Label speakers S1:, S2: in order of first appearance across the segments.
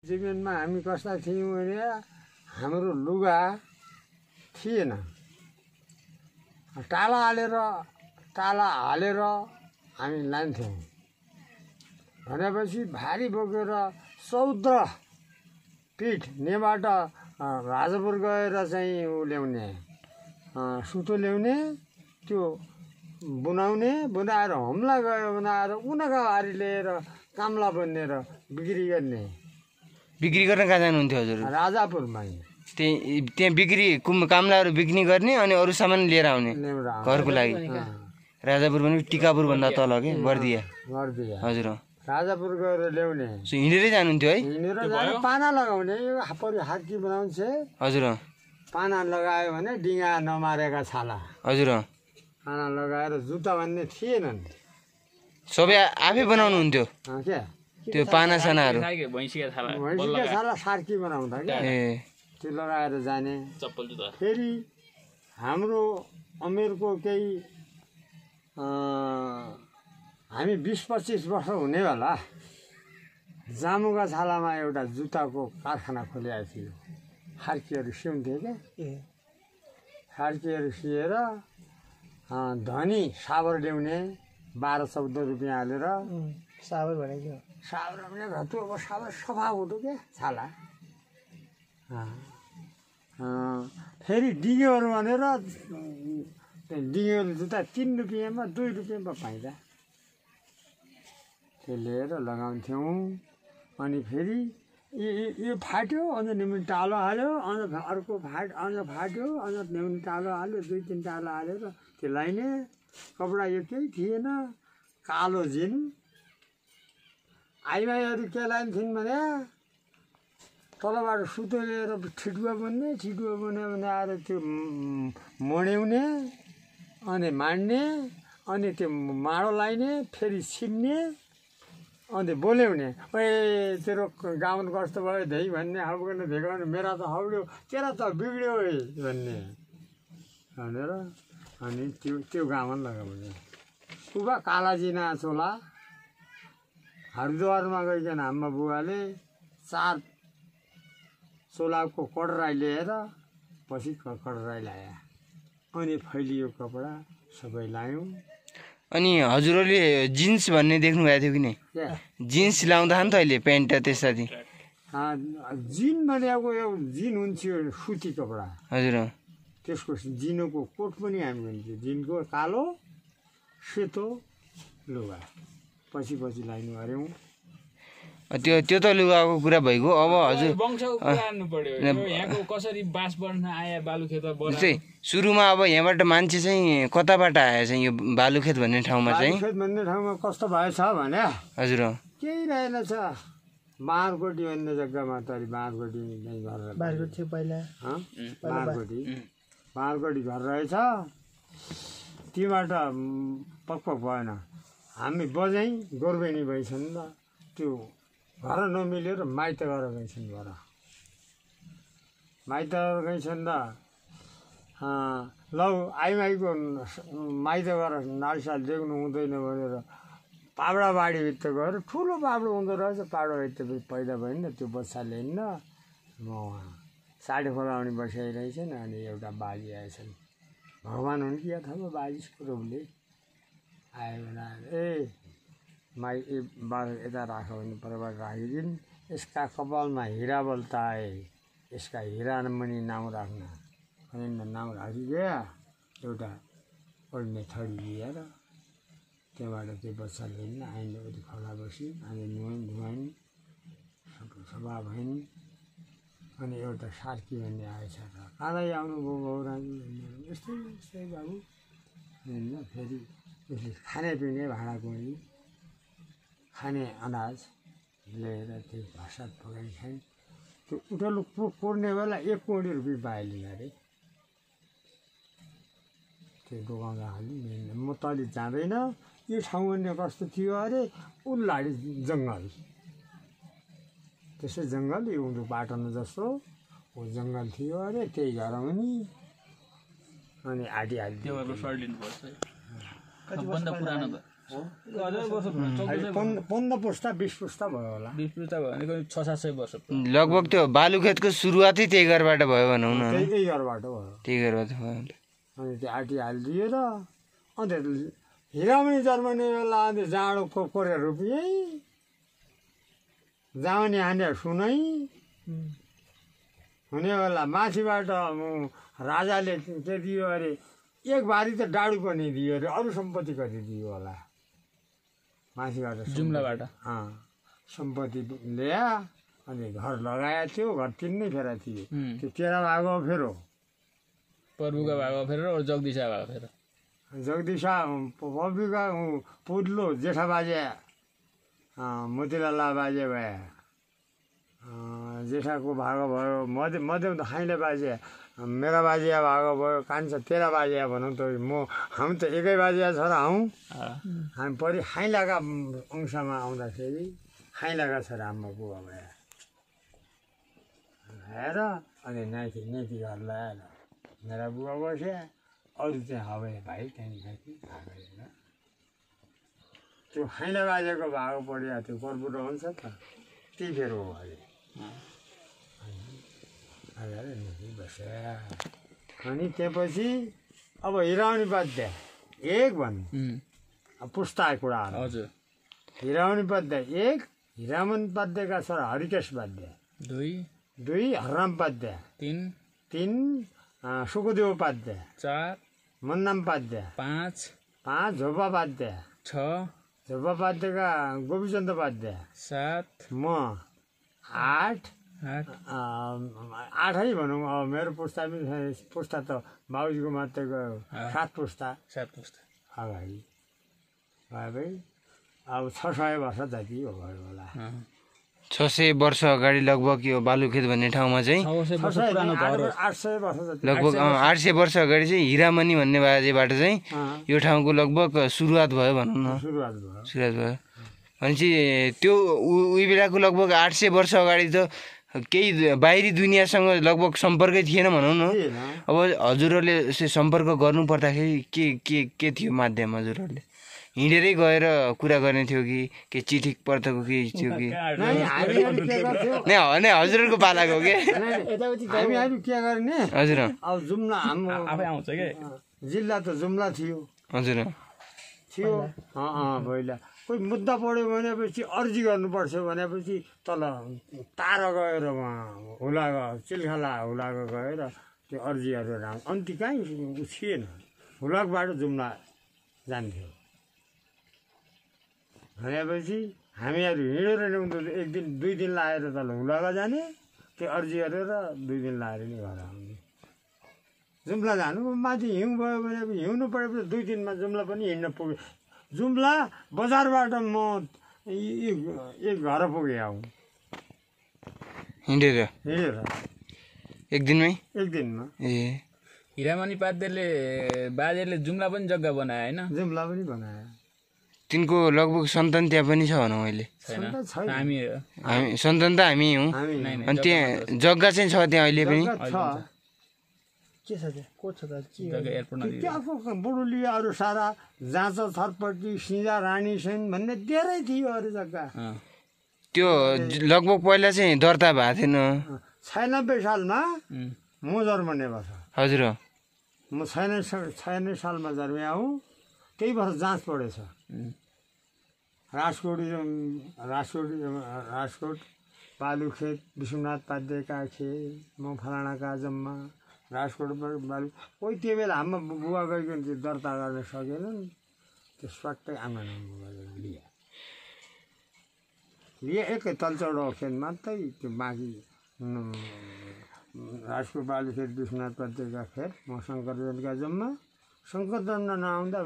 S1: जीवनमा हामी कस्ता थियौँ भने हाम्रो लुगा थिएन, टाला हालेर हामी लान्थ्यौँ। भनेपछि भारी बोकेर 14 पिठ नेबाट राजापुर गएर चाहिँ ऊ ल्याउने, सुतो ल्याउने, त्यो बनाएर हमला गयो बनाएर उनका हारी लिएर कामला बनेर बिक्री गर्ने।
S2: बिक्री गर्न कहाँ जानुहुन्थ्यो हजुर?
S1: राजापुरमा।
S2: त्यहाँ बिक्री कामलाहरू बिक्री गर्ने अनि अरू सामान लिएर आउने घरको लागि। राजापुर पनि टिकापुर भन्दा तल के बर्दिया। हजुर
S1: राजापुर गएर ल्याउने।
S2: हिँडेरै जानुहुन्थ्यो है?
S1: हिँडेर जाने, पाना लगाउने, यो हात्ती बनाउँछ।
S2: हजुर
S1: पाना लगायो भने डिङ्गा नमारेका छाला।
S2: हजुर
S1: पाना लगाएर जुत्ता भन्ने थिएनन्,
S2: सबै आफै बनाउनुहुन्थ्यो
S1: क्या
S2: त्यो पाना सानाहरू?
S1: भैँसीका छाला सार्की बनाउँदा क्या त्यो लगाएर जाने। फेरि हाम्रो उमेरको केही हामी 20-25 वर्ष हुने बेला जामुका छालामा एउटा जुत्ताको कारखाना खोलेको थियो। खार्कीहरू सिउँथे क्या, खार्कीहरू सिएर धनी साबर ल्याउने 12-14 रुपियाँ हालेर। साबर भनेको साबर भने त्यो अब साबर सफा हुँदो क्या छाला। फेरि डिङ्गोहरू भनेर डिङ्गोहरू जुत्ता 3 रुपियाँमा 2 रुपियाँमा पाइँदा त्यो लिएर लगाउँथ्यौँ। अनि फेरि यो फाट्यो, अन्त निमुनि टालो हाल्यो, अन्त अर्को फाट्यो, अन्त निमुनि टालो हाल्यो, 2-3 टालो हालेर त्यो लाइने। कपडा यो केही थिएन, कालो जिन। आइमाईहरू के लाइन्थिन् भने तलबाट सुतो लिएर ठिटुवा बुन्ने भने आएर त्यो मोड्याउने अनि माड्ने, अनि त्यो माडो लाइने, फेरि छिन्ने, अन्त बोल्याउने। ओए तेरो गाउन कस्तो भयो धै भन्ने, हब्कन भेको भने मेरा त हौड्यो, तेरा त बिग्ड्यो भन्ने भनेर। अनि त्यो गाउन लगाउने। उभा कालाजिना चोला हरिद्वारमा गइकन हाम्रो बुवाले 4 चोलाको कडराई लिएर पछि कडराई लाया, अनि फैलियो कपडा सबै लायौँ।
S2: अनि हजुरहरूले जिन्स भन्ने देख्नु भएको थियो कि नै? जिन्स लाउँदा नि त अहिले प्यान्ट त्यसमा
S1: जिन भनेको यो जिन हुन्थ्यो सुती कपडा।
S2: हजुर
S1: त्यसको जिनको कोट पनि हामी हुन्थ्यो, जिनको कालो सेतो लुगा पछि लाइनु अऱ्यौँ।
S2: त्यो त लुगाको कुरा भइगयो। अब हजुर सुरुमा अब यहाँबाट मान्छे चाहिँ कताबाट आएछ यो बालुखेत भन्ने ठाउँमा चाहिँ?
S1: कस्तो भएछ भने
S2: हजुर
S1: केही रहेनछ, बाँरकोटी भन्ने जग्गामा त बाँरकोटी थियो पहिला। बाँरकोटी घर रहेछ, तीबाट पक्क भएन। हामी बजाइ गोर्बेनी भइछन् ल, त्यो घर नमिलेर माइत गएर गइछन्। माइत गइछन् ल, लौ आइमाईको माइत गएर नालसाल देख्नु हुँदैन भनेर पाबडा बाडीभित्र गएर ठुलो पाबडो हुँदो रहेछ। पाबडाभित्र पैदा भएन, त्यो बच्चा ल्याइन्न। म साडी खोलाउने बसाइरहेछन्। अनि एउटा बाजी आएछन्, भगवान् हुन् कि अथवा बाजी प्रभुले आयो भने ए माई यता राख भने परबाट राखिदिन्। यसका कपालमा हिरा बल्ता आए, यसका हिरा मणि नाउँ राख्न। अनि नाउँ राखिदिए, एउटा ओढ्ने थडी दिएर त्यहाँबाट त्यो बच्चा लिइन्। आइन्दापट्टि खडा बसिन्, अनि धुवाइन्, सफा भइन्। अनि एउटा सार्की भन्ने आएछ, काँदै आउनुभयो बाउराजी भन्ने। यस्तै बाबु होइन। फेरि यसले खानेपिउने भाँडाकुँडी, खाने अनाज लिएर त्यो भाषात पकाइ खाइन्। त्यो उठलो कोर्ने बेला 1 करोड रुपियाँ पाइलिन् अरे। त्यो डोकाउँदा खालि म तले जाँदैन। यो ठाउँ भन्ने कस्तो थियो अरे, उल्लाडी जङ्गल, त्यसै जङ्गल हिउँदो पाटन जस्तो ऊ जङ्गल थियो अरे। त्यही घरमा नि अनि आधी
S3: त्यो सर्लिनु पर्छ। कतिभन्दा पुरानो
S1: 15 पुस्ता 20 पुस्ता भयो होला।
S3: 20 पुस्ता भयो भने 600-700 वर्ष।
S2: लगभग त्यो बालुखेतको सुरुवातै त्यही घरबाट भयो भनौँ न।
S1: त्यही घरबाट भयो।
S2: त्यही घरबाट भयो।
S1: अनि त्यो आटी हालिदियो र अन्त हिरामणी जन्मने बेला अन्त जाँडो कोरे रोपिए जाउने हाने सुनै हुने बेला माथिबाट राजाले के दियो अरे एक बारी त डाडु पनि दियो अरे अरू सम्पत्ति कति दियो होला माथिबाट
S3: जुम्लाबाट
S1: सम्पत्ति ल्याए अनि घर लगाएको थियो घर तिनै फेरा थियो त्यो 13 भागो फेरो
S3: प्रभुका भागो फेर र जगदीशा भागो फेर
S1: जगदीशा पब्लिका पुद्लो जेठा बाजे मोतीलाल बाजे भए जेठाको भाग भयो मध्यम त खाइले बाजे मेरा बाजिया भाग भयो कान्छ तेरा बाजिया भनौँ त हामी त एकै बाजिया छोरा हौँ हामी परि खाइलाका अंशमा आउँदाखेरि खाइलाका छोरा आमा बुवा भए हेर अनि नाति घर ल्याएर मेरा बुवा बसे अरू चाहिँ हवे भाइ त्यहाँदेखि त्यो खाइला बाजेको भाग पढिया त्यो कर्पुट हुन्छ त त्यही फेर हो अहिले बस्या अनि त्यसपछि अब हिरावनी पद्य एक भन्नु पुस्ताको कुराहरू
S3: हजुर
S1: हिरावनी पद्य एक हिरामन पद्यका छोरा हरिकेश पद्य 2 हरराम पद्य 3 सुखदेव पद्य 4 मन्नाम पद्य 5 झोपा पद्य 6 झोपा पद्यका गोपीचन्द्र पद्य 7 म 8 है भनौँ अब मेरो पुस्ता त बाबुजीको मात्रै गयो 7 पुस्ता अगाडि भाइ अब 600 वर्ष जति हो भयो होला
S2: 600 वर्ष अगाडि लगभग यो बालुखेत भन्ने ठाउँमा चाहिँ
S1: 800 वर्ष जति
S2: लगभग 800 वर्ष अगाडि चाहिँ हिरामणी भन्ने बाजेबाट चाहिँ यो ठाउँको लगभग सुरुवात भयो भनौँ न
S1: सुरुवात
S2: भयो भनेपछि त्यो उही बेलाको लगभग 800 वर्ष अगाडि त केही बाहिरी दुनियाँसँग लगभग सम्पर्कै थिएन भनौँ न अब हजुरहरूले सम्पर्क गर्नु पर्दाखेरि के थियो माध्यम हजुरहरूले हिँडेरै गएर कुरा गर्ने थियो कि के चिठी पत्रको के थियो कि नै हजुरहरूको पालाको के
S1: हामी के गर्ने
S2: हजुर
S1: अब जुम्ला
S3: आफै आउँछ के
S1: जिल्ला त जुम्ला थियो
S2: हजुर
S1: पहिला कोही मुद्दा पढ्यो भनेपछि अर्जी गर्नुपर्छ भनेपछि तल टाढा गएर हुलाको चिल्खाला हुलाको गएर त्यो अर्जीहरू राम अन्ति कहीँ थिएन हुलाकबाट जुम्ला जान्थ्यो भनेपछि हामीहरू हिँडेर ल्याउँदा 1 दिन 2 दिन लगाएर तल हुलाका जाने त्यो अर्जी गरेर 2 दिन लगाएर नि घर आउने जुम्ला जानु माथि हिउँ भयो भने हिउँनु परेपछि 2 दिनमा जुम्ला पनि हिँड्न पुग्यो जुम्ला बजारबाट म एक घर पुगेँ आउँ
S2: हिँडेर 1 दिनमै
S1: 1 दिनमा
S2: ए
S3: हिरामणी पाध्यले बाजेले जुम्ला पनि जग्गा बनाए होइन
S1: जुम्ला पनि बनाए
S2: तिनको लगभग सन्तान त्यहाँ पनि छ भनौँ अहिले
S3: हामी
S2: सन्तान त हामी हौँ अनि त्यहाँ जग्गा चाहिँ छ त्यहाँ अहिले पनि
S1: के छ त्यहाँको बुढुलियाहरू सारा जाँच थरपट्टि सिजा रानी सेन भन्ने धेरै थियो अरू जग्गा
S2: त्यो लगभग पहिला चाहिँ दर्ता भएको थिएन
S1: 96 सालमा म जन्मने वर्ष
S2: हजुर
S1: म 96 सालमा जन्मे हौँ त्यही वर्ष जाँच पढेछ राजकोट बालुखेत विश्वनाथ पाध्यका खेत म फलानाका जम्मा राजकोटमा बालु कोही त्यो बेला हाम्रो बुवा गइकन त्यो दर्ता गर्न सकेनन् त्यो स्वाट्टै आमा लिए एकै तलचौडो खेत मात्रै त्यो बाँकी राजकोट बालुखेत विश्वनाथ पाध्यका खेत म शङ्करजनका जम्मा शङ्कर जन्म नआउँदा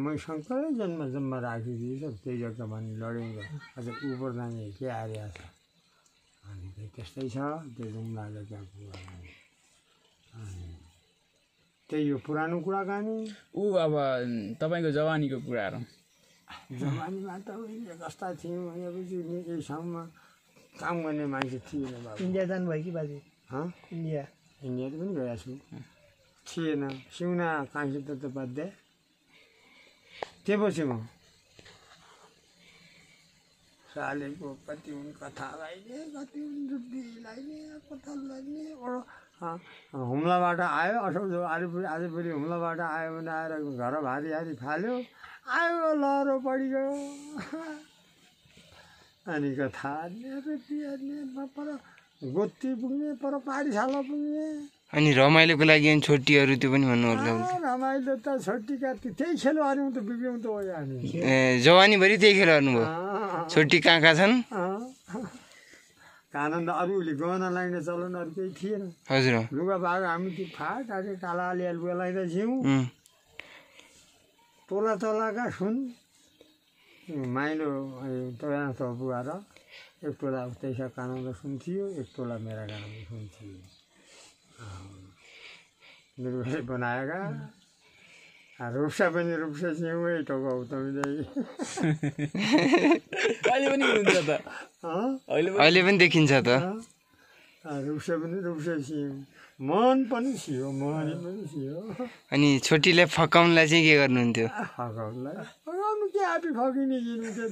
S1: मै शङ्करै जन्म राखिदिएछ त्यही जग्गा भन्ने लडेको अझ उपर जाने के आइरहेको छ अनि त्यस्तै छ त्यो जुम्ला जग्गाको त्यही हो पुरानो कुराकानी
S3: अब तपाईँको जवानीको कुराहरू
S1: जवानीमा त उहिले कस्ता थियौँ भनेपछि यही ठाउँमा काम गर्ने मान्छे थिएन बाबु
S4: इन्डिया जानुभयो कि बाजे इन्डिया
S1: पनि गएको छु थिएन सिउना कान्छी दत्त पाध्याय त्यसपछि म सालेको कति हुन् कथा लगाइने कति हुन् जुट्टी लगाइने कथा लगाइने हुम्लाबाट आयो असौजो आजभोलि हुम्लाबाट आयो भने आएर घर भारी हारी फाल्यो आयो लहरो पढि गयो अनि कथा पर गोत्ती पुग्ने पर पाठशाला पुग्ने
S2: अनि रमाइलोको लागि अनि छोटीहरू त्यो पनि भन्नु होला
S1: रमाइलो त छोटीका त्यही खेल हार्यौँ त बिग्यौँ त हो हामी
S2: जवानीभरि त्यही खेल हार्नुभयो छोटी कहाँ कहाँ छन्
S1: आनन्द अरूले गहना लगाइने चलन अरू केही थिएन
S2: हजुर
S1: लुगा भाग हामी त्यो फाटाटे काला अलिया लुगा लगाइँदा थियौँ तोला तोलाका सुन माइलो तोला बुवा र एक तोला उतैसा कानन्द सुन थियो एक तोला मेरा कानन्द सुन थियो निर्भय बनाएका रूप्सा पनि रूप्सा छेउै टोकाउँदै
S3: अहिले पनि हुन्छ त
S2: अहिले पनि देखिन्छ त
S1: रूप्सा पनि रूप्सा छियो मन पनि छियो मन पनि छियो
S2: अनि छोटीलाई फकाउनलाई चाहिँ के गर्नुहुन्थ्यो
S1: फकाउनलाई फकाउनु के आफै फकिने दिनु त्यो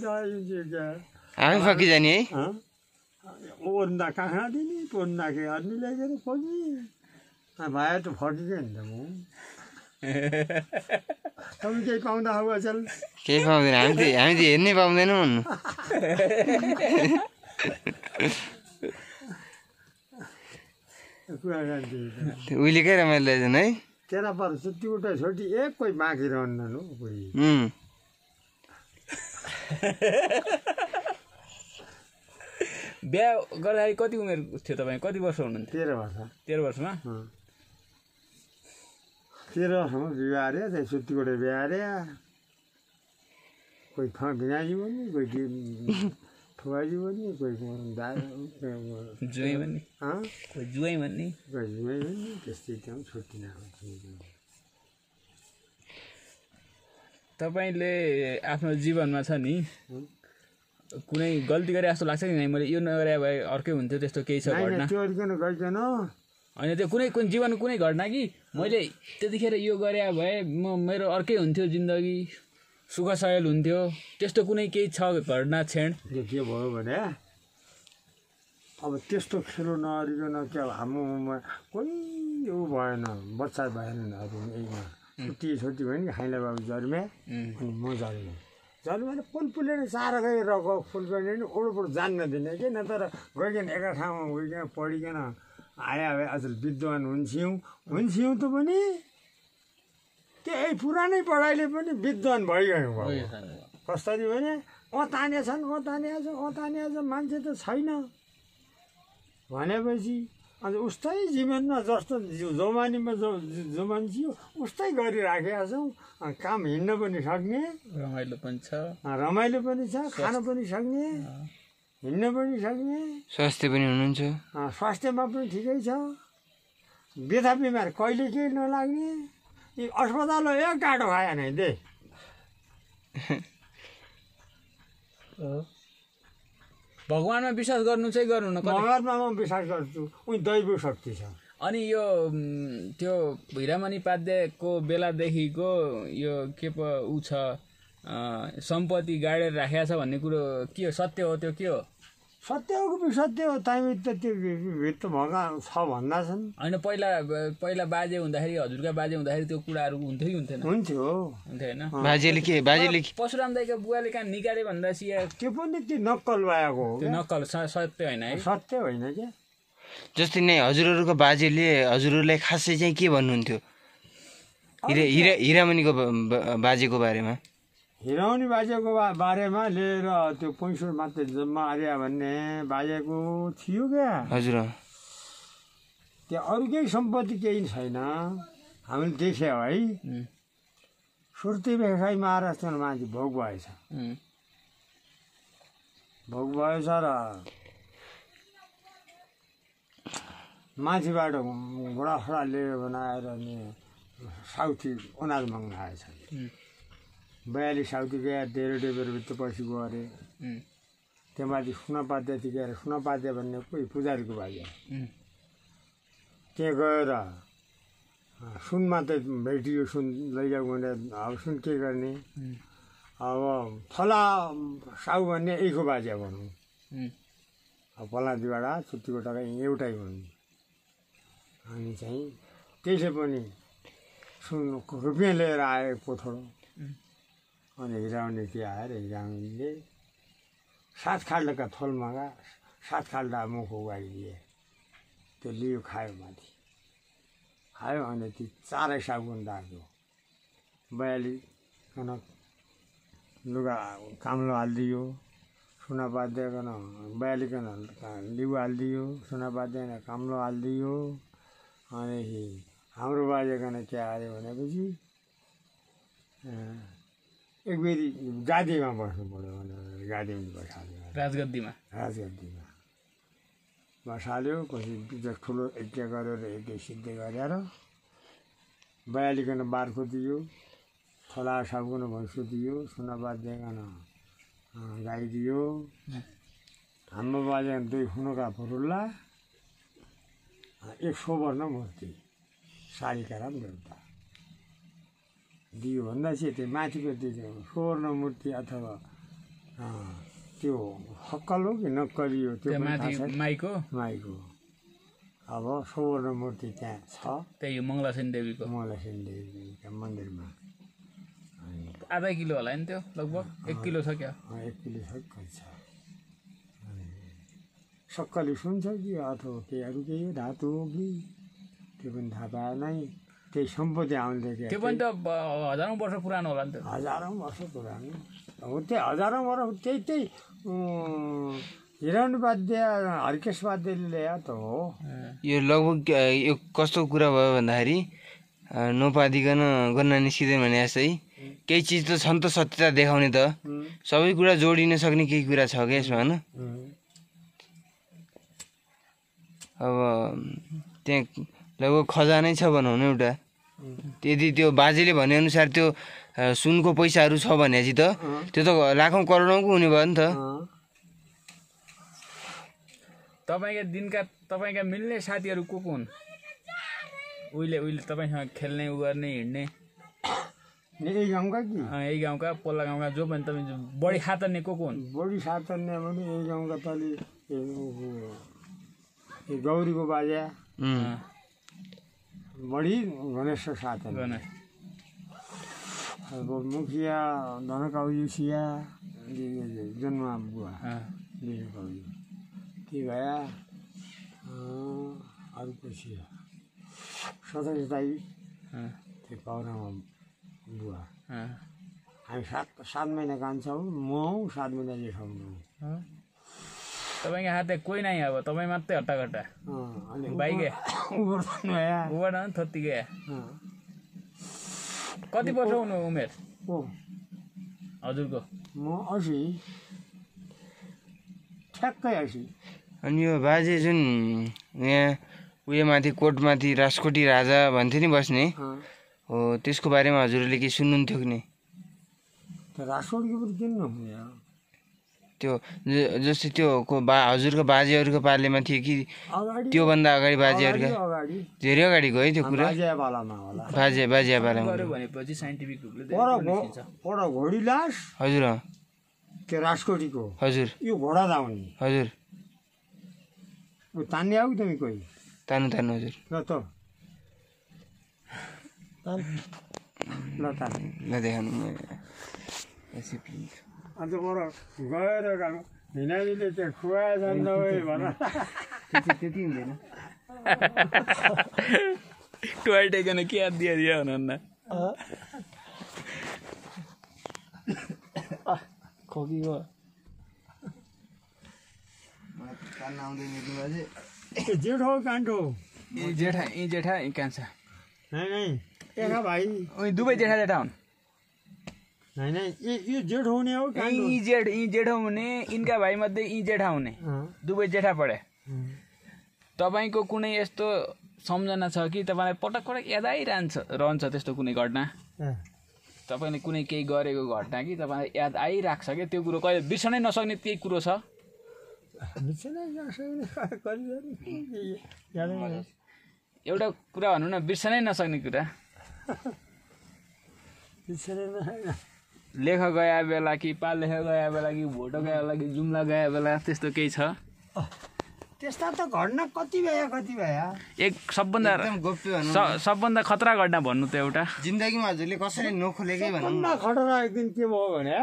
S1: क्या
S2: आफै फकिजाने है
S1: ओर्दा कहाँ दिने पोर्दा के अर्नी लगेर फकी भाइ त फकियो नि त म तपाईँ केही पाउँदा हो अचल
S2: केही पाउँदैन हामी त हेर्नै पाउँदैनौँ भन्नु उहिलेकै रमाइलो रहेछन् है
S1: तेरा पर छुट्टी छोटी एक कोही बाँकी रहन्न कोही
S3: बिहा गर्दाखेरि कति उमेर थियो तपाईँ कति वर्ष हुनुहुन्थ्यो
S1: 13 वर्ष
S3: 13 वर्षमा
S1: 13 वर्षमा बिहा अरे त्यहाँ छुट्टीकोटे बिहा अरे कोही भिनाजी पनि कोही ठुवाजी पनि कोही
S3: जुवाई भन्ने कोही जुवाई भन्ने
S1: त्यस्तै त्यहाँ छुट्टी
S3: तपाईँले आफ्नो जीवनमा छ नि कुनै गल्ती गरे जस्तो लाग्छ कि मैले यो नगरे भए अर्कै हुन्थ्यो त्यस्तो केही छ घटना होइन त्यो कुनै जीवनको कुनै घटना कि मैले त्यतिखेर यो गरे भए मेरो अर्कै हुन्थ्यो जिन्दगी सुख सयल हुन्थ्यो त्यस्तो कुनै केही छ घटना क्षण
S1: के भयो भने अब त्यस्तो खेलो नअरिकन क्या हाम्रो कोही ऊ भएन बच्चा भएन छुट्टी भयो नि खाइला बाबु जर्मे अनि म जर्मे जर्मेर पुलपुलेर साह्रो गएर फुल गर्ने नि ओडोपोड जान्न दिने कि न तर गइकन एका ठाउँमा गइकन पढिकन आया भए अचल विद्वान हुन्थ्यौँ त पनि त्यही पुरानै पढाइले पनि विद्वान भइगयो कसरी भने तानिया छ मान्छे त छैन भनेपछि अन्त उस्तै जीवनमा जस्तो जवानीमा जो मान्छे उस्तै गरिराखेका छौँ काम हिँड्न पनि सक्ने
S3: रमाइलो
S1: पनि छ खान पनि सक्ने हिँड्न पनि सक्ने
S2: स्वास्थ्य पनि हुनुहुन्छ
S1: स्वास्थ्यमा पनि ठिकै छ बेथा बिमार कहिले केही नलाग्ने अस्पताल एक काटो खाएन दे
S3: भगवानमा विश्वास गर्नु चाहिँ गर्नु न
S1: भगवानमा म विश्वास गर्छु उनी दैव शक्ति छ
S3: अनि यो त्यो भिरामणि पाध्यायको बेलादेखिको यो के पो ऊ छ सम्पत्ति गाडेर राखेको छ भन्ने कुरो के हो सत्य हो त्यो के हो
S1: सत्य हो कि सत्य हो तामी त त्यो भित्र भगा छ भन्दा छन्
S3: होइन पहिला बाजे हुँदाखेरि हजुरका बाजे हुँदाखेरि त्यो कुराहरू हुन्थ्यो कि हुन्थेन
S1: हुन्थ्यो
S3: होइन
S2: बाजेले
S3: परशुराम दाइको बुवाले कहाँ निकाले भन्दा
S1: त्यो पनि त्यो नक्कल भएको हो
S3: त्यो नक्कल सत्य होइन है
S1: सत्य होइन क्या
S2: जस्तै नै हजुरहरूको बाजेले हजुरहरूलाई खासै चाहिँ के भन्नुहुन्थ्यो हिरामणिको बाजेको बारेमा
S1: हिरामणि बाजेको बारेमा लिएर त्यो 65 मात्रै जम्मा आर्या भन्ने बाजेको थियो क्या
S2: हजुर
S1: त्यहाँ अरू केही सम्पत्ति केही छैन हामीले देख्यौँ है सुर्ती व्यवसाय महाराष्ट्रमा मान्छे भोग भएछ र माथिबाट घोडाफोडा लिएर बनाएर नि साउथी अनाज मगाउन आएछ 42 साउथी गएर 13 भित्र पछि गयो अरे त्यहाँमाथि सुनपाद्य थियो गएर सुनपाद्य भन्ने कोही पुजारीको बाजे त्यहाँ गएर सुन मात्रै भेटियो सुन लैजाऊ भनेर अब सुन के गर्ने अब फला साहु भन्ने यहीको बाजे भनौँ अब फला दिवाडा छुट्टीको टका एउटै भन्नु अनि चाहिँ त्यसले पनि रुपियाँ लिएर आयो पोथोडो अनि हिराउने के आएर हिराउनेले 7 खाल्डाका थोलमागा 7 खाल्डा मुखको गाडी दिए त्यो लियो खायो माथि खायो अनि ती 4 साबुन दाग्यो 42 कनक लुगा काम्लो हालिदियो सुना बाँधिकन 42 कन लिउ हालिदियो सुना बाँधिकन काम्लो हालिदियो अनि हाम्रो बाजेकन के आयो भनेपछि एक बेरी गादीमा बस्नु पऱ्यो भनेर गादीमा बसाल्यो
S3: राजगद्दीमा
S1: बसाल्यो पछि ठुलो यज्ञ गरेर यज्ञ सिद्ध गरेर 42 कन बार्को दियो थला साबुन भैँसो दियो सुना बाँधिकन गाई दियो हाम्रो बाजेकन 2 खुनुका फुरुल्ला 1 स्वर्ण मूर्ति सारीकाराम देउता दियो भन्दा चाहिँ त्यो माथिको त्यो स्वर्ण मूर्ति अथवा त्यो हक्कल हो कि नक्कली हो त्यो
S3: माईको
S1: अब स्वर्ण मूर्ति त्यहाँ छ
S3: त्यही मङ्गलासेन देवीको
S1: मन्दिरमा
S3: आधा किलो होला नि त्यो लगभग 1 किलो छ क्या
S1: 1 किलो छ सक्कली सुन्छ कि अथवा केही अरू केही धातु हो कि त्यो पनि थाहा पाए नै त्यही सम्पत्ति आउँदै
S3: त्यो पनि त हजारौँ वर्ष पुरानो होला नि त
S1: हजारौँ वर्ष पुरानो हो त्यही हजारौँ वर्ष त्यही हिरण वाद्य हर्केश वाद्यले ल्याए त हो
S2: यो लगभग यो कस्तो कुरा भयो भन्दाखेरि नपादिकन गर्न निस्किँदैन भने जस्तै केही चिज त छन् त सत्यता देखाउने त सबै कुरा जोडिन सक्ने केही कुरा छ क्या यसमा होइन अब त्यहाँ लगभग खजानै छ भनौँ न एउटा यदि त्यो बाजेले भनेअनुसार त्यो सुनको पैसाहरू छ भनेपछि त त्यो त लाखौँ करोडौँको हुने भयो नि त
S3: तपाईँका मिल्ने साथीहरू को हुन् उहिले तपाईँसँग खेल्ने उ गर्ने हिँड्ने यही गाउँका पल्ला गाउँका जो पनि तपाईँ बढी खातर्ने को हुन्
S1: बढी खातर्ने भने यही गाउँका तले गौरीको बाजा बढी गणेश साथ अब मुखिया धनकाउसिया जन्म बुवा के भया अरू पछि सदस्य दाई त्यो पाउरामा बुवा हामी 7 महिना कान्छौँ म 7 महिना जेठाउनु
S3: तपाईँको हातले कोही नै अब तपाईँ मात्रै हट्टाकट्टा बाइके उबाट थत्तिकै कति वर्ष हुनु उमेर हजुरको
S1: म 80 ठ्याक्कै 80
S2: अनि यो बाजे जुन यहाँ उयो माथि कोटमाथि राजकोटी राजा भन्थ्यो नि बस्ने हो त्यसको बारेमा हजुरले के सुन्नुहुन्थ्यो कि नि
S1: राजकोटको पनि किन नहुने
S2: त्यो जस्तै त्यो हजुरको बाजेहरूको पालेमा थियो कि त्योभन्दा अगाडि बाजेहरूका धेरै अगाडि गयो त्यो कुरा बाजेपालामा
S3: भनेपछि साइन्टिफिक रूपले
S1: पर घोडी लास
S2: हजुर
S1: त्यो राजकोटीको
S2: हजुर
S1: यो घोडा दाउने
S2: हजुर
S1: तान्ने आऊ तिमी कोही
S2: तान्नु हजुर
S1: ल त ल तान्
S2: ल देखाउनु
S1: अन्त पर गएर हिँडाइले चाहिँ खुवाएछ नि भन
S2: त्यति हुँदैन
S3: टोइटेकन के याद दियो भन खोकीको
S1: जेठो कान्छो
S3: जेठा यी कान्छा
S1: एका भाइ
S3: दुवै जेठा हुन्
S1: होइन यो जेठो हुने हो
S3: यी जेठो हुने यिनका भाइ मध्ये यी जेठा हुने दुवै जेठा पढे तपाईँको कुनै यस्तो सम्झना छ कि तपाईँलाई पटक याद आइरहन्छ त्यस्तो कुनै घटना तपाईँले कुनै केही गरेको घटना कि तपाईँलाई याद आइराख्छ क्या त्यो कुरो कहिले बिर्सनै नसक्ने केही कुरो छ एउटा कुरा भनौँ न बिर्सनै नसक्ने कुरा लेख गए बेला कि पाल लेख गए बेला कि भोटो गए बेला कि जुम्ला गए बेला त्यस्तो केही छ?
S1: त्यस्ता त घटना कति भए
S3: एक सबभन्दा
S2: एकदम गोप्य भनौँ
S3: सबभन्दा खतरा घटना भन्नु त एउटा
S2: जिन्दगीमा हजुरले कसरी नखोलेकै भनौँ न।
S1: सबभन्दा खतरा एक दिन के भयो भने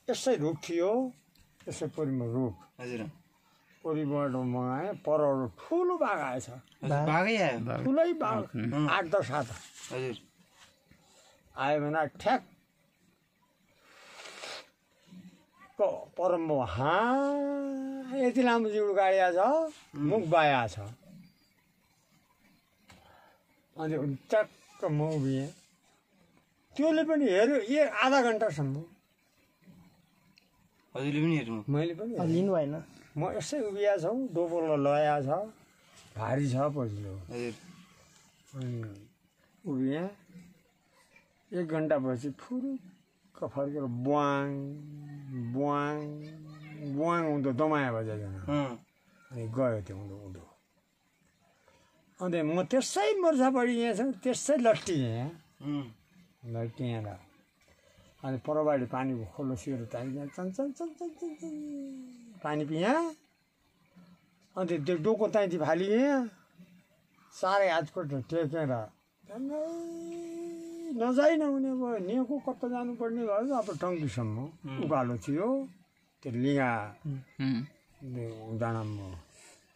S1: यसै रुख थियो, यसै परिमा रुख
S2: हजुर
S1: परिबाट मगाएँ, परबाट ठुलो बाघ आएछ,
S2: बाघै आयो
S1: ठुलै बाघ 8-10 हात
S2: हजुर
S1: आयो भने ठ्याक परम्बो यति लामो जिउडो गाडिया छ, मुख बाया छ। अनि ट्याक्क म उभिएँ, त्यसले पनि हेऱ्यो आधा घन्टासम्म,
S2: हजुरले पनि हेर्नु
S1: मैले पनि
S4: लिनु भएन।
S1: म यसै उभिया छौँ, डोपोलो लया छ, भारी छ पछिल्लो।
S2: हजुर
S1: अनि उभिएँ, 1 घन्टापछि फुरुक्क फर्केर बुवाङ बुवाङ बुवाङ उँधो दमाया बजाइकन अनि गयो त्यो उँधो। अन्त म त्यसै मोर्चापट्टि यहाँ छु, त्यसै लट्टिएँ र अनि परबाडी पानीको खोलो सिरो तानिदिएँ, पानी पिएँ। अन्त त्यो डोको ताइती फालिएँ, साह्रै हातखुट्टा टेकेर नजाइ नहुने भयो, निको कता जानुपर्ने भयो। अब टङ्कीसम्म उकालो थियो, त्यो लिगा डाँडामा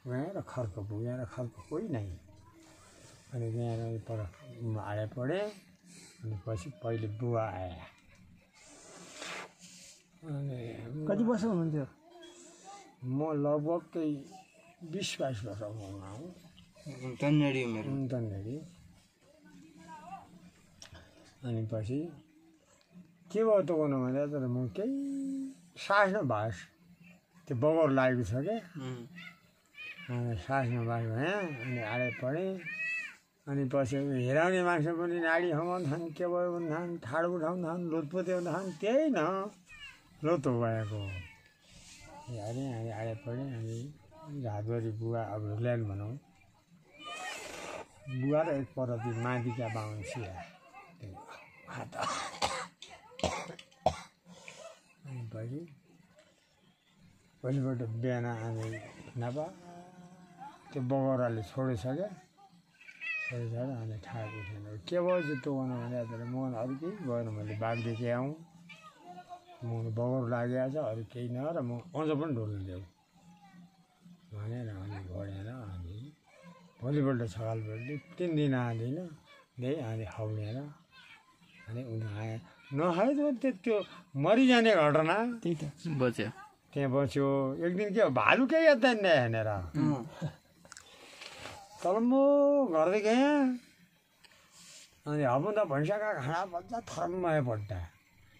S1: गएर खर्क पुगेर खर्क कोही नै। अनि गएर पर हाडे पढेँ, अनि पछि पहिले बुवा आए। अनि
S4: कति वर्ष हुनुहुन्थ्यो?
S1: म लगभग त्यही 20-22 वर्षको हुँदा हुँ।
S2: तन्नेरी उमेर
S1: तन्नेरी। अनि पछि के भयो त गर्नु भन्दा तर म केही सास नभास, त्यो बगर लागेको छ क्या, सास नभास भएँ। अनि आडे पढेँ, अनि पछि हेराउने मान्छे पनि नाडी हमाउँछन्, के भयो भन्छन्, ठाड उठाउँछन्, लोत पोत्याउँछन्, त्यही न लोतो भएको हेरेँ। अनि आडे पढेँ, अनि झादुवारी बुवा अब ल्यान भनौँ, बुवा र एक परती मादिका बाहुन सिया अनि पछि भोलिपल्ट बिहान अनि नभए त्यो बगौराले छोडिसक्यो, अनि ठाड उठेन। के भयो चाहिँ त्यो गर्नु भने म अरू केही गएन, मैले बाघदेखि आउँ, म बगर लागेको छ, अरू केही न र म अझ पनि डोल्नु भनेर अनि घोडेर अनि भोलिपल्ट सकालपल्ट 3 दिन आँदैन त्यही अनि हौडेर अनि उनी आए। नखाए त्यो मरिजाने घटना
S3: त्यही त बच्यो।
S1: त्यहाँ बस्यो। एक दिन के हो, भालु केही यता हेरेर तल म गर्दै गएँ। अनि अब त भैँसाका खाना बच्चा थर्मय पड्टा,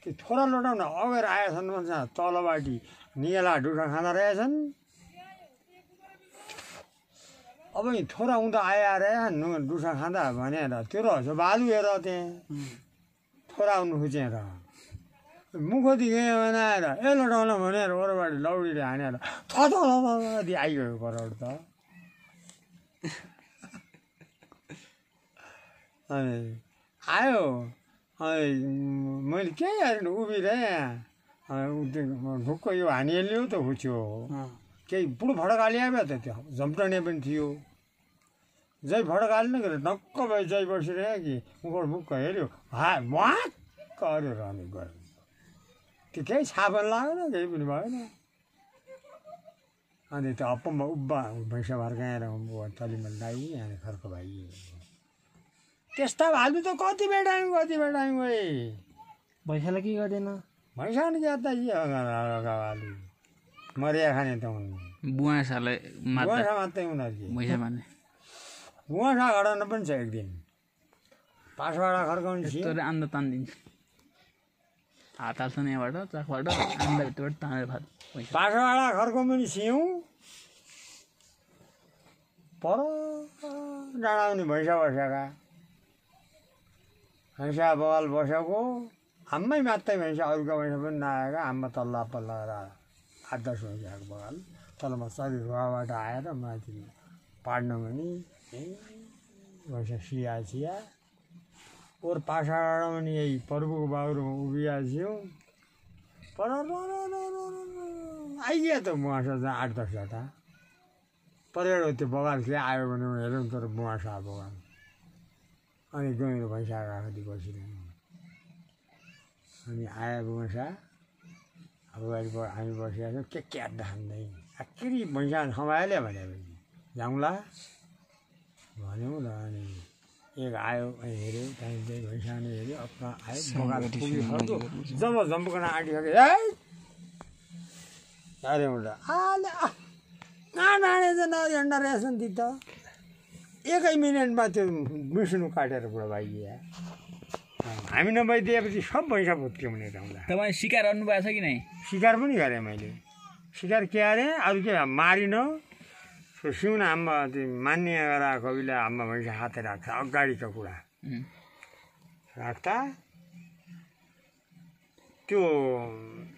S1: त्यो थोरा लोटाउन अगेर आएछन् भन्छ, तलबाटी निगेला डुठा खाँदा रहेछन्। अब यी थोरा हुँदा आएर डुठा खाँदा भनेर त्यो रहेछ भालु हेर, त्यहाँ थोरा आउनु खोजेर मुखोती गयो बनाएर लोटाउन भनेर ओरबाटी लौडीले हानेर थदी आइगयो परबाट त। अनि आयो, अनि मैले केही हेरेन, उभिरहेँ। ढुक्क यो हानिहाल्यो त खुच्यो, केही बुढो फडक हालिहाल्यो त, त्यो झम्टने पनि थियो। जै फडक हाल्नु के नक्क भयो, जै बसिरह्यो कि मुखबाट मुक्क हेऱ्यो, वाक्क अऱ्यो र अनि गयो। त्यो केही छापन लागेन, केही पनि भएन। अनि त्यो अप्पमा उब्बा भैँसा भर्काएर तलिमा लगाइ अनि खर्क भाइ। त्यस्ता भालु त कति बेटायौँ गए।
S4: भैँसालाई के गर्दैन?
S1: भैँसा नि क्या त भालु मरिया खाने त हुन्,
S3: बुवासालाई
S1: बुवासा मात्रै उनीहरू
S3: भैँसा मान्ने।
S1: बुवासा घटाउन पनि छ। एक दिन पासवाडा खर्काउने थियो,
S3: तर आन्दा तानिदिन्छ, हात हाल्छ नि यहाँबाट चाकबाट आन्दा भित्रबाट तानेर
S1: पासवाडा खर्काउनु पनि सियौँ। पर डाँडाउने भैँसा बसेका, भैँसा बगाल बसेको, हाम्रै मात्रै भैँसा, अरूका भैँसा पनि नआएका। हाम्रा तल्ला पल्ला 8-10 भैँसाको बगाल तलमा चरी रुवाबाट आएर माथि पाड्न भने भैँसा सिया और पासाबाट पनि यही प्रभुको बाबुमा उभिएको थियो पर आइगयो त बुवासा चाहिँ 8-10 वटा परेर त्यो बगान के आयो भने हेरौँ तर बुवासा बगान अनि गएर भैँसा राखी बसिरह्यो अनि आयो बुवासा अगाडि हामी बसिरहेको छौँ के अड्डा खाँदै आखिरी भैँसा खमाइहाल्यो भनेपछि जाउँला भन्यौँ र अनि एक आयो हेऱ्यो त्यहाँदेखि भैँसा हेऱ्यो अप्ना आयो बगान पुगिसक्यो जब जम्पकन आँटिसक्यो अरे एउटा आले नाने चाहिँ नझन्डा रहेछ नि त 1 मिनटमा त्यो मिसुनु काटेर बुढा भाइया हामी नभइदिएपछि सब भैँसा भुत्क्यो भने आउँदा
S3: तपाईँ सिकार गर्नु भएको छ कि नै
S1: सिकार पनि गरेँ मैले सिकार के अरे अरू के मारिन त्यो सिउना हाम्मा त्यो मान्य गराएको कविले हाम्मा भैँसा हाते राख्छ अगाडिको कुरा राख्दा त्यो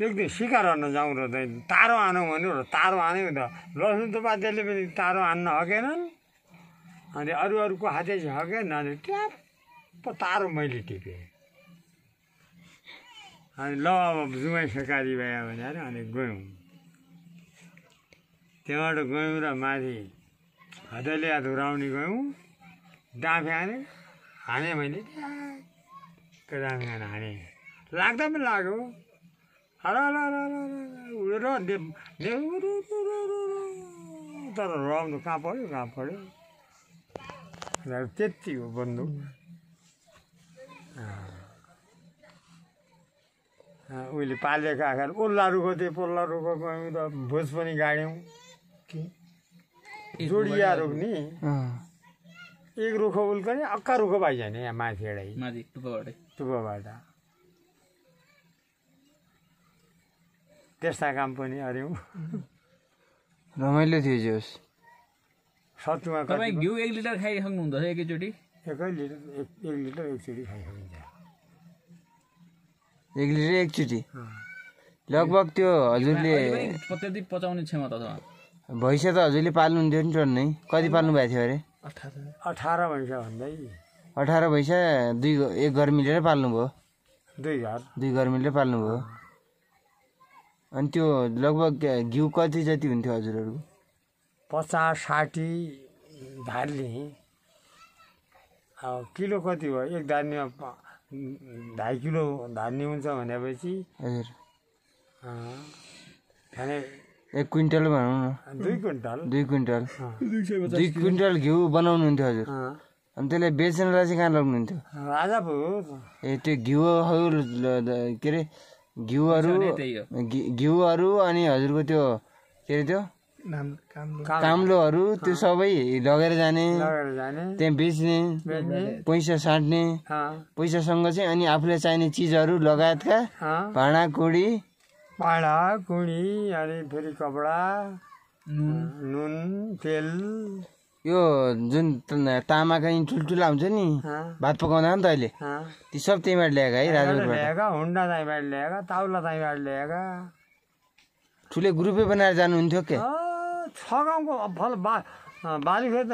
S1: एक दिन सिकार गर्न जाउँ र तारो हानौँ भन्यो र तारो हान्यो त लसुन त बाध्यले पनि तारो हान्न हकेनन् अनि अरूको हाते चाहिँ हकेन अनि ट्याप्प तारो मैले टिपेँ अनि ल अब जुवाई सरकारी भयो भनेर अनि गयौँ त्यहाँबाट गयौँ र माथि हदैले धुराउने गयौँ डाँफे हाने मैले डाँफे हाने लाग्दा पनि लाग्यो उडेर तर रम्नु कहाँ पऱ्यो त्यति हो बन्दुक उहिले पालेको आँखार ओल्ला रुखो थियो पल्ला रुखो गयौँ र भोज पनि गाड्यौँ जोडिया रुख नि एक रुखो उल्को नि अक्का रुखो पाइन्छ नि यहाँ माथि टुप्पोबाट त्यस्ता काम पनि अऱ्यौँ
S2: रमाइलो थियो जोस्
S1: सत्तुमा
S3: तपाईँ घिउ 1 लिटर खाइसक्नुहुन्छ एकैचोटि
S1: 1 लिटर एकचोटि खाइसकिन्छ
S2: 1 लिटर एकचोटि लगभग त्यो हजुरले
S3: त्यति पचाउने क्षमता छ
S2: भैँसा त हजुरले पाल्नुहुन्थ्यो नि टन्नै कति पाल्नु भएको थियो अरे
S1: 18 भैँसा भन्दै
S2: 18 भैँसा 1 घर मिलेर पाल्नुभयो
S1: 2
S2: घर मिलेर पाल्नुभयो अनि त्यो लगभग घिउ कति जति हुन्थ्यो हजुरहरूको
S1: 50-60 धार्ली किलो कति भयो एक धार्नीमा 2.5 किलो धार्नी हुन्छ भनेपछि
S2: हजुर
S1: खाने
S2: 1 क्विन्टल भनौँ न
S1: 2 क्विन्टल
S2: 2 क्विन्टल घिउ बनाउनुहुन्थ्यो हजुर अनि त्यसलाई बेच्नलाई चाहिँ कहाँ लग्नुहुन्थ्यो
S1: राजापुर
S2: ए त्यो घिउहरू के अरे घिउहरू अनि हजुरको त्यो के अरे त्यो काम्लोहरू त्यो सबै लगेर जाने त्यहाँ बेच्ने पैसा साट्ने पैसासँग चाहिँ अनि आफूलाई चाहिने चिजहरू लगायतका भाँडाकुँडी
S1: अनि फेरि कपडा नुन तेल
S2: यो जुन तामाका ठुल्ठुला हुन्छ नि भात पकाउँदा नि त अहिले ती सब त्यहीँबाट ल्याएका है राजपुरबाट
S1: ल्याएका हुन्डा त्यहीँबाट ल्याएका ताउला त्यहीँबाट ल्याएका
S2: ठुलै ग्रुपै बनाएर जानुहुन्थ्यो के
S1: 6 गाउँको फल बालीखेत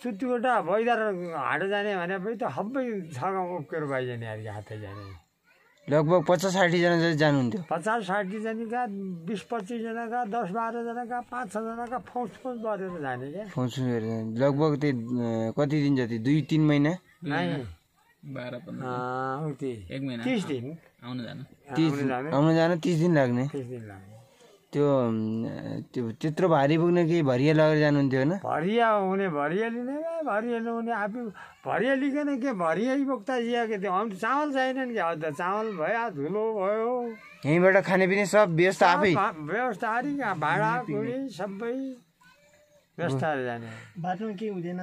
S1: चुट्टीकोटा भैदार हाट जाने भनेपछि त सबै 6 गाउँको उक्केर पाइजाने अरे हातै जाने
S2: लगभग 50-60 जना जति जानुहुन्थ्यो
S1: 50-60 जनाका 20-25 जनाका 10-12 जनाका 5-6 जनाका फौज गरेर जाने क्या
S2: फौज गरेर जाने लगभग त्यो कति दिन जति 2-3 महिना
S3: 12-15 1 महिना
S1: 30 दिन
S3: आउनु जानु
S2: 30 दिन लाग्ने त्यो त्यत्रो भारी पुग्ने कि भरिया लगेर जानुहुन्थ्यो होइन
S1: भरिया हुने भरिया लिने भरिया नहुने आफै भरिया लिकन के भरिया बोक्दा जियाको थियो अन्त चामल छैन नि क्या अन्त चामल भयो धुलो भयो
S2: यहीँबाट खानेपिने सब व्यवस्था आफै
S1: व्यवस्था अरे भाँडा कुडी सबै व्यवस्था जाने
S4: बाटोमा के हुँदैन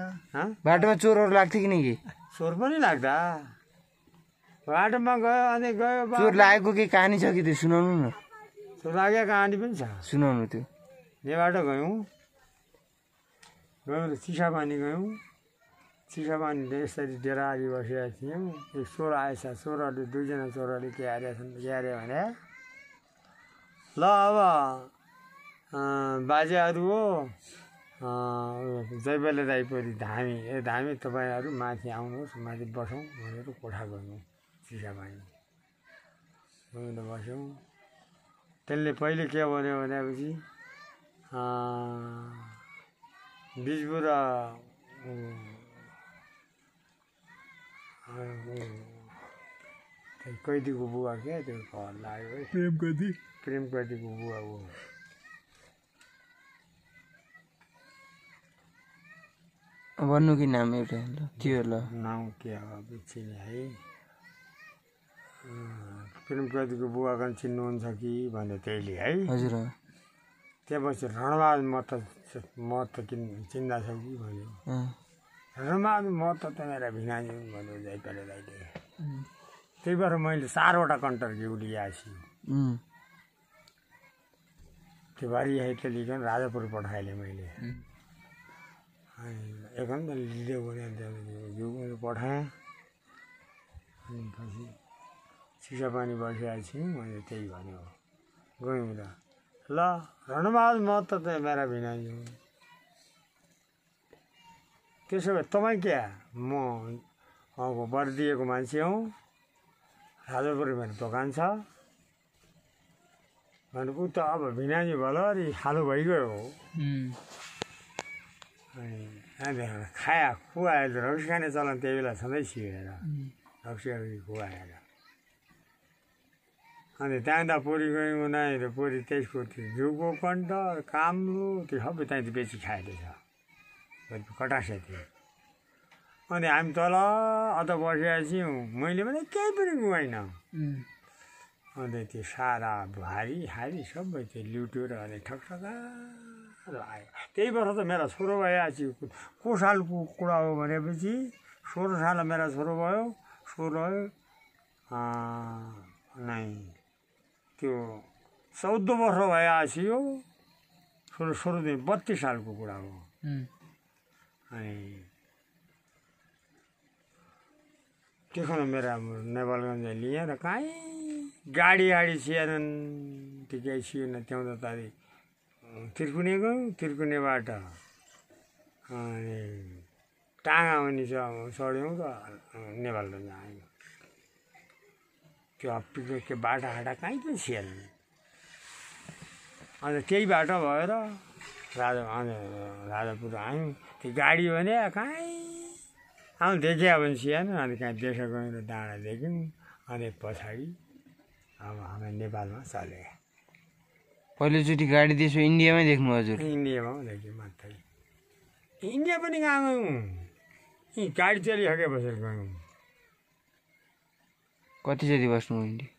S2: बाटोमा चोरहरू लाग्थ्यो कि नै कि
S1: चोर पनि लाग्दा बाटोमा गयो अनि गयो
S2: चोर लागेको केही कहानी छ कि त्यो सुनाउनु न
S1: चोर लागेको कहानी पनि छ
S2: सुनाउनु त्यो
S1: यहाँबाट गयौँ चिसापानी गयौँ चिसापानीले यसरी डेरा आदि बसेका थियौँ एक चोर आएछ चोरहरूले 2 जना चोरहरूले के अरे भने ल अब बाजेहरू हो जयबले दाइपरि धामी तपाईँहरू माथि आउनुहोस् माथि बसौँ भनेर कोठा गर्नु चिसापानी गएर बस्यौँ। त्यसले पहिले के भन्यो भनेपछि बिजबु र कैदीको बुवा क्या त्यो घर लाग्यो है प्रेम कैदीको बुवा हो।
S2: भन्नु कि नाम एउटा थियो ल
S1: नाम के हो बिर्सिने है। प्रेम कैदीको बुवाको चिन्नुहुन्छ कि भन्यो त्यहीले है।
S2: हजुर
S1: त्यसपछि रणबहादुर महत चिन्दा छौ कि भन्यो। रणबहादुर महत त मेरा भिनाजी भन्यो जयपाले दाइले। त्यही भएर मैले 4वटा कन्टर घिउ लिएपछि त्यो भारी है लिकन राजापुर पठाएँ मैले। एखन त लियो भने घिउ पठाएँ। अनि पछि चिसापानी बसिरहेको छु मैले त्यही भन्यो गयौँ ल रणबहादुर महत त मेरा भिनाजी हो। त्यसो भए तपाईँ क्या म बरिदिएको मान्छे हौ राजापुर मेरो दोकान छ भने ऊ त अब भिनाजी भलरी खालो भइगयो। अनि खाया खुवाएर रक्सी खाने चलन त्यही बेला सधैँ छिरेर रक्सी खुवाएर अनि त्यहाँदेखि पुरी गयौँ नाइ पुरी त्यसको त्यो घिउको कन्टर काम्रो त्यो सबै त्यहाँदेखि बेची खाएछ कटासे थियो। अनि हामी तल अत बसिरहेको थियौँ मैले भने केही पनि गुमाइनँ। अन्त त्यो सारा भारी हारी सबै त्यो लुट्यो र अनि ठकठकारो आयो। त्यही वर्ष त मेरा छोरो भइरहेको छु। को सालको कुरा हो भनेपछि 16 साल मेरा छोरो भयो 16 नै त्यो 14 वर्ष भइरहेको यो 16 32 सालको कुरा हो। अनि त्यखन मेरा नेपालगञ्ज लिएर कहीँ गाडी छिएनन् ठिकै छिएन। त्याउँदा तारिक त्रिकुने गयौँ त्रिकुनेबाट अनि टाँगा पनि चढ्यौँ र नेपालगञ्ज आयौँ। त्यो अप्पिको के बाटाघाटा कहीँ पनि छिएन। अन्त त्यही बाटो भएर राजापुर आयौँ। त्यो गाडी भने कहीँ देखिया पनि छिएन। अनि कहीँ देखेको गयौँ र डाँडा देख्यौँ। अनि पछाडि अब हामी नेपालमा चले।
S2: पहिलोचोटि गाडी त्यसो इन्डियामै देख्नु हजुर?
S1: इन्डियामा देख्यौँ मात्रै। इन्डिया पनि कहाँ गयौँ यी गाडी चलिसके बसेर गयौँ।
S2: कतिचोटि बस्नु इन्डिया?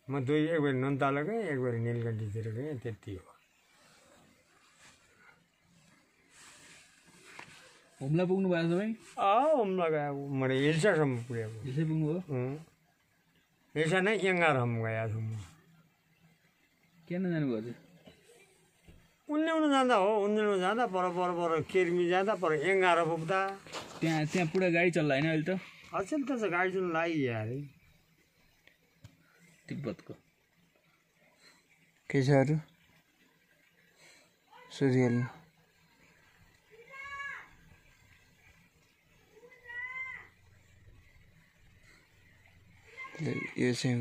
S1: म एक बार नन्ताला गएँ एक बार नीलकण्ठीतिर गएँ त्यति हो।
S3: हुम्ला पुग्नु भएको तपाईँ?
S1: हुम्ला गएको मैले हिल्सासम्म पुगेको।
S3: हिल्सै पुग्नु हो?
S1: हिल्सा नै यङ्गारसम्म गएको छु म।
S3: किन जानुभयो त्यो?
S1: उन्नेउन जाँदा हो उन्नेउन जाँदा पर केर्मी जाँदा पर एङ्गार पुग्दा
S3: त्यहाँ पुरा गाडी चल्ला होइन अहिले त?
S1: अचेल त गाडी चल्नु लागि अरे
S3: तिब्बतको
S2: के छ अरू सोधिहाल्नु। यो चाहिँ